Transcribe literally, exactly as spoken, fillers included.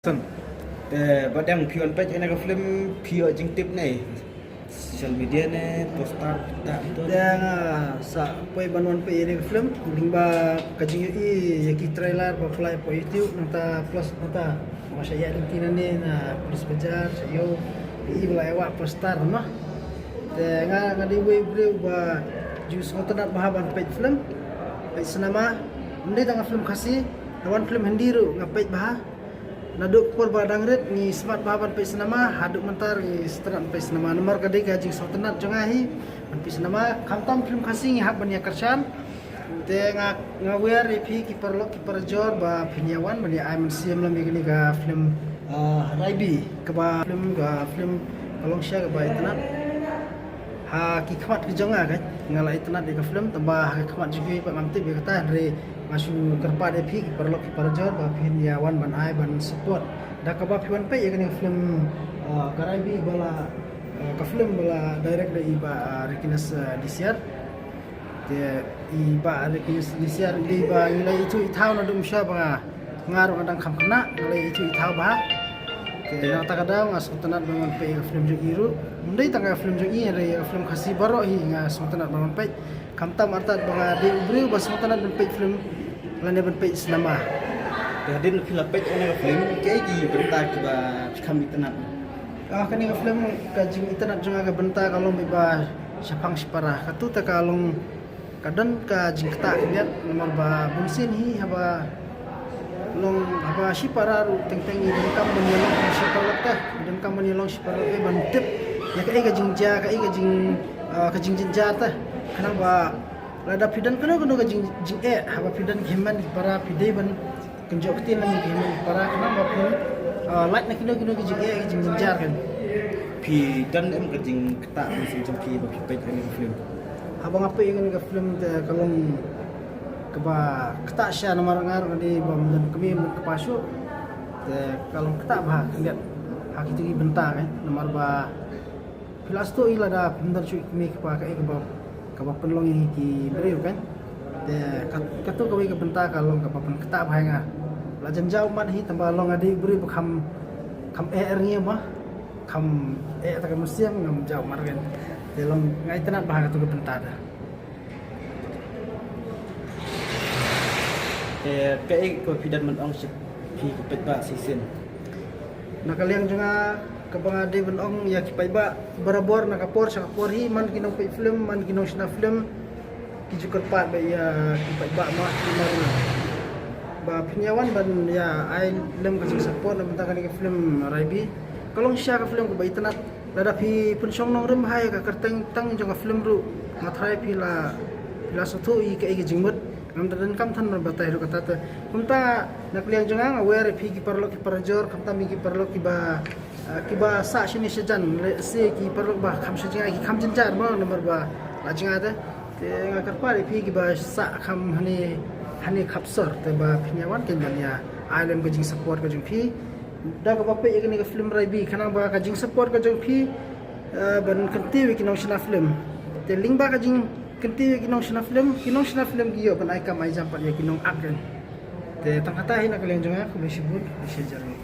Te ba dang phi wan peit ïa kane ka film, phi ïoh jingtip ne social media ne poster ta tu? Dang, ah, sa poi ban wan peit ïa kane ka film, lyngba ka jingïohi ïa ki trailer ba pynlait hapoh YouTube, nangta plus nangta ba sha ïa lynti nangne na Police Bazar, sha ïoh ïa ba la ïa wah poster noh. Te nga, nga dei uwei u briew ba ju sngewtynnat bha ban peit film, peit cinema. Ym dei tang ka film Khasi, nga wan film Hindi ruh nga peit bha. Naduh ka por ba dang rit ngi smat bha ban peit cinema, haduh mynta ngi sngewtynnat peit cinema. Namar ka dei ka jingsngewtynnat jong nga hi ban peit cinema. Khamtam film Khasi ngi hap ban ïa kyrshan. Te nga, nga wer ïa phi ki paralok ki parajor ba phin ïa wan ban ïa ai mynsiem lem ïa kane ka film, ah, Raibi, kaba film, ka film ka long shisha kaba itynnat. Ha ki khmat ki jong nga, ka, nga la itynnat ïa ka film, tangba ha ki khmat jong ki pat ngam tip ïa kata, hynrei nga shu kyrpad ïa phi ki paralok ki parajor ba phin ïa wan ban ai ban support da kaba phi wan peit ïa kane ka film, ah, ka Raibi ba la, ah, ka film ba la direct da i Bah, ah, Rikinus, ah, Disiar. Te i Bah Rikinus Disiar i dei ba ngi la ithuh ithaw naduh mynshwa ba nga ruh nga dang kham khynnah, nga la ithuh ithaw bha. Te na kata ka daw nga sngewtynnat ban wan peit ïa ka film jong i ruh. Ym dei tang ka film jong i, hynrei ïa ka film Khasi baroh hi nga sngewtynnat ban wan peit. Khamtam artat ba nga dei u briew ba sngewtynnat ban peit film lane ban peit cinema. Te hadien phi la peit ïa kane ka film, kaei ki bynta kiba phi kham itynnat? Ah, kane ka film, ka jingitynnat jong nga ka bynta ka long ba shaphang shipara. Katto katne ka long, ka don ka jingktah khyndiat, namar ba bunsien hi haba long, haba shipara ruh teng teng i donkam ban ïa long shi paralok te, i donkam ban ïa long shi paralok te ban tip ïa kaei ka jingjia, kaei ka jing, ah, ka jingjynjar te. Khnang ba lada phi don kano kano ka jing, jingeh, haba phi don ki hynmen ki para phi dei ban kynjoh ktien lem ïa ki hynmen ki para khnang ba phin, ah, lait na kino kino ki jingeh ki jingjynjar kan. Phi don em ka jingktah mynsiem jong phi ba phi peit ïa kane ka film? Haba nga peit ïa kane ka film te ka long kaba ktah shisha namar nga ruh nga dei ba ym don kmie ym don kpa shuh. Te ka long ktah bha khyndiat ha kito ki bynta kan, namar ba phi la sngewthuh ïa lada phim don shuh ki kmie ki kpa kaei kaba, kaba pynlong ïa ki briew kan. Te kat, katto kawei ka bynta ka long kaba pynktah bha ïa nga. La jan jaw mat hi tangba long nga dei u briew ba kham, kham eh rngiew ma, kham eh ta ka mynsiem, ngam jaw mat kan. Te long nga itynnat bha katto ka bynta te. Te kaei kaba phi don ban ong sha phi ki paidbah shisien? Na ka liang jong nga kaba nga dei ban ong ïa ki paidbah barabor, na ka por sha ka por hi, man ki nongpeit film, man ki nongshna film, ki ju kyrpad ba ïa ki paidbah ma, ki mar ba phin ïa wan ban ïa ai lem ka jingsupport na bynta kane ka film Raibi. Ka long shisha ka film kaba itynnat. Lada phi pynshong nongrim ha ïa ka kyrteng tang jong ka film ruh, nga tharai phi la, phi la sngewthuh ïa kaei ka jingmut. Ngam da donkam than ban batai ruh kata te. Kumta na ka liang jong nga nga wer ïa phi ki paralok ki parajor, khamtam ïa ki paralok kiba, ah, kiba sah shane shajan, lehse ki paralok ba kham sha jngai ki kham jynjar mo namar ba la jngai te. Te nga kyrpad ïa phi kiba sah kham hane, hane khapsor te ba phin ïa wan kein ban ïa ai lem ka jingsupport ka jong phi. Da kaba peit ïa kane ka film Raibi, khnang ba ka jingsupport ka jong phi, eh, ban kyntiew ïa ki nongshna film. Te lyngba ka jingkyntiew ïa ki nongshna film, ki nongshna film ki ïoh ban ai kam ai jam pat ïa ki nongakt kan. Te tang kata hi na ka liang jong nga, khublei shibun, khublei shihajar nguh.